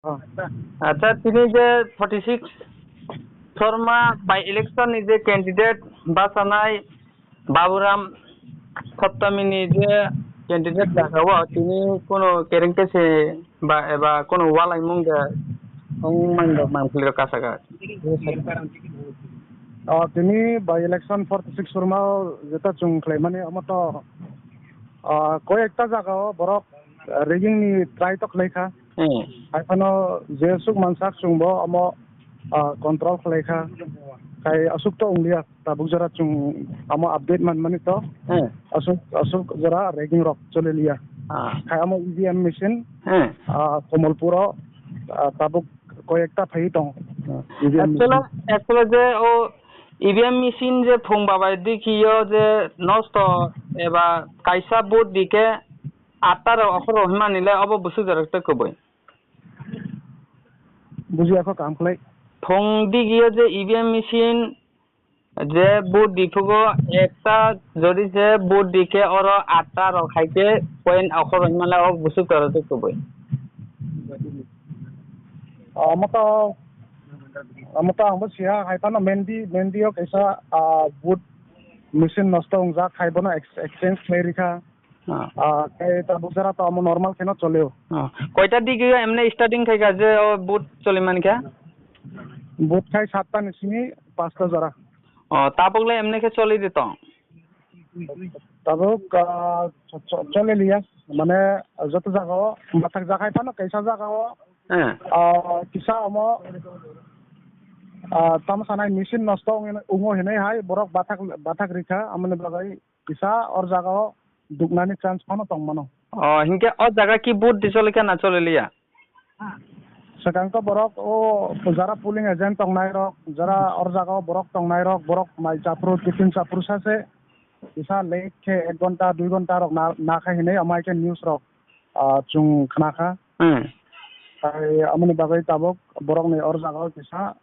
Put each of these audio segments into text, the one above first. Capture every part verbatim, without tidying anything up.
Oh. Acha, tini je forty six Sorma by election ni je candidate bachanai Baburam Saptami ni je candidate laka o tini kono kereng kese ba eba kono walaimung de wng mani rok mangpili rok kasa ka. Oh, tini by election forty six Sorma o jeta chung khlaimani omo to, ah, koi ekta jaga o borok, ah, rigging ni try to khlai kha. Hmm. Hai phano je suk mansak chwng bo omo, ah, control khlai kha. Khai aswk to wng liya, tabuk jora chwng omo update man mani to. Hmm. Aswk, aswk jora rigging rok choli liya. Ah. Khai omo E V M machine, Hmm. ah, Kamalpur o, ah, tabuk koi ekta phai tong. Hmm. E V M Actually, machine. Actually je o E V M machine je phung babai dikhiyo je nosto eba kaisa vote dikhe atta rok okhorok hwnmani le obo bwswk jora tei kwbwi. Bujiya kho, kaham khlai. Phung digiyo je E V M machine je vote diphugo ekta jodi je vote dikhe oro atta rok hai khe point okhorok hwnmale o bwswk jora tei kwbwi. Omo to, omo to ang bo siya hai phano mendi, mendi o kaisa, ah, vote machine nosto wngjak hai bono ex-, exchange khlai rikha. Ah. Ah, tei tabuk jora to omo normal kheno choleo. Ah. Koita digi emne starting khai kha je o vote choli man kha? Vote khai satta ni simi pasta jora. Oh, tabuk le emne khe choli de tong? Tabuk, ah, cho-, cho-, choli liya. Mane joto jaga o bathak jak hai phano kaisa jaga o, Eh. ah, kisa omo, ah, tamo sanai machine nosto wngo hinui hai borok bathak, bathak rikha amoni bagwi kisa or jaga o duknani chance phano tong mano. Oh, hinkhe o jaga ki vote di choli kha na choli liya? Swkang to borok o jara polling agent tongnai rok, jara or jaga o borok tongnai rok, borok mai chaphuru, tiffin chaphuru sa se kisa late khe ek ghonta, dui ghonta rok na, na kha hinui amai khe news rok, ah, chwng khna kha. Hmm. Tai amoni bagwi tabuk borokni or jaga o kisa,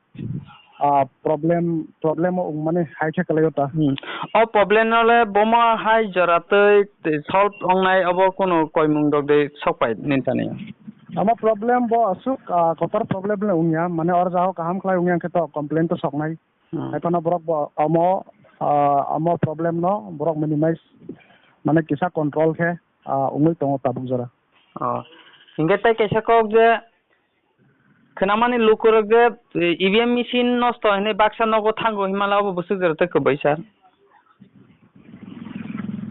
ah, problem, problem o wngmani hai khe kwlaio ta. Hmm. O problem no le bomo hai jora twi solve wngnai obo kunu koimung rok de sok pai nini thani? Ama problem bo aswk, ah, kotor problem le wngya, mane or jaga o kaham khlai wngya khe to complain to soknai. Hmm. Hai phano borok bo amo, ah, amo problem no borok minimize mane kisa control khe, ah, wngwi tongo tabuk jora. Oh. Hinkhe tei kaisa kok je khwnamani lukurok je, eh, E V M machine nosto hinui baksa nogo thango hinmala obo bwswk jora tei kwbui sir?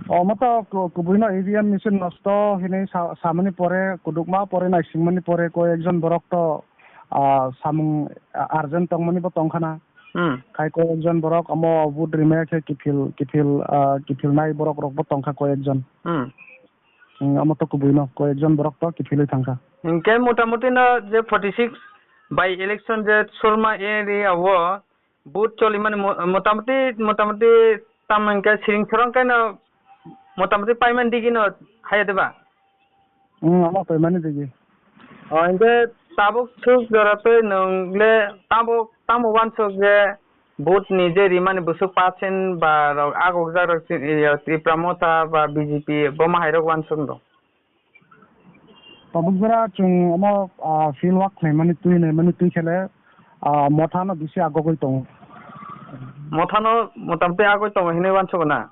Omo to ku-, kubui no E V M machine nosto hinui sa-, samani pore kudukma pore naisingmani pore koi ekjon borok to, ah, samung, ah, urgent tongmani bo tongkhana. Hmm. Khai koi ekjon borok omo vote rimaya khe kiphil, kiphil, ah, kiphilnai borok rok bo tongkha koi ekjon. Hmm. Hmm, omo to kubui no koi ekjon borok to kiphilwi thangkha. Hinkhe motamuti no je forty six by election je Sorma area o vote cholimani mo-, motamuti, motamuti tamo hinkhe siring sorong khe no motamuti paimani digi no haya de ba? Hmm, omo paimani digi. O, hinkhe tabuk suk jora twi nwng le tabuk tamo uansuk je vote ni je rimani bwswk percent ba rok agukjak rok si-, ya, Tipra Motha ba B J P bo ma hai rok uansuk no? Tabuk jora chwng omo, ah, field work khlaimani twi naimani twi khe le, ah, Motha no bisi agugwi tongo. Motha no motamuti agwi tongo hinwi uansugo na?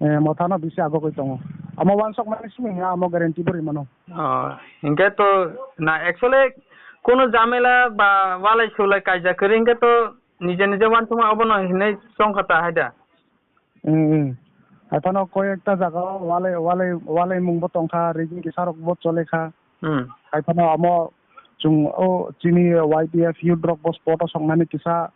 Eh, Motha no bisi agugwi tongo. Omo uansukmani simi wngya, omo guarantee bo rimano. Oh, hinkhe to na actually kunu jamela ba walai sulai kaijak kwrwi hinkhe to nije nije uansukma obono hinwi chongkha ta hai da? Hmm, hmm. Hai phano koi ekta jaga o walai, walai, walaimung bo tongkha, rigging kisa rok bo chole kha. Hmm. Hai phano omo chwng o chini Y P F youth rok bo spot o soknani kisa,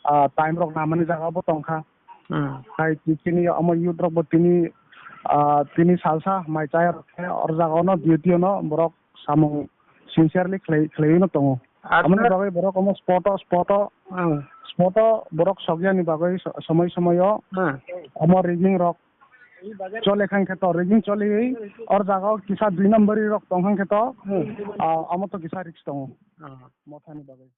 ah, time rok namani jaga bo tongkha. Hmm. Hai ti-, chini omo youth rok bo tini, ah, tini salsa mai chaya rok khe or jaga ono duty ono borok samung sincerely khlai, khlaiwi no tongo. Acha. Amoni bagwi borok omo spot o, spot o, Hmm. spot o borok sokya ni bagwi so-, somoi somoi o Hmm. omo rigging rok chole kha khe to rigging choliwi or jaga o kisa dui number rok tong kha khe to, Hmm. ah, omo to kisa risk tongo. Hmm. Mothani bagwi.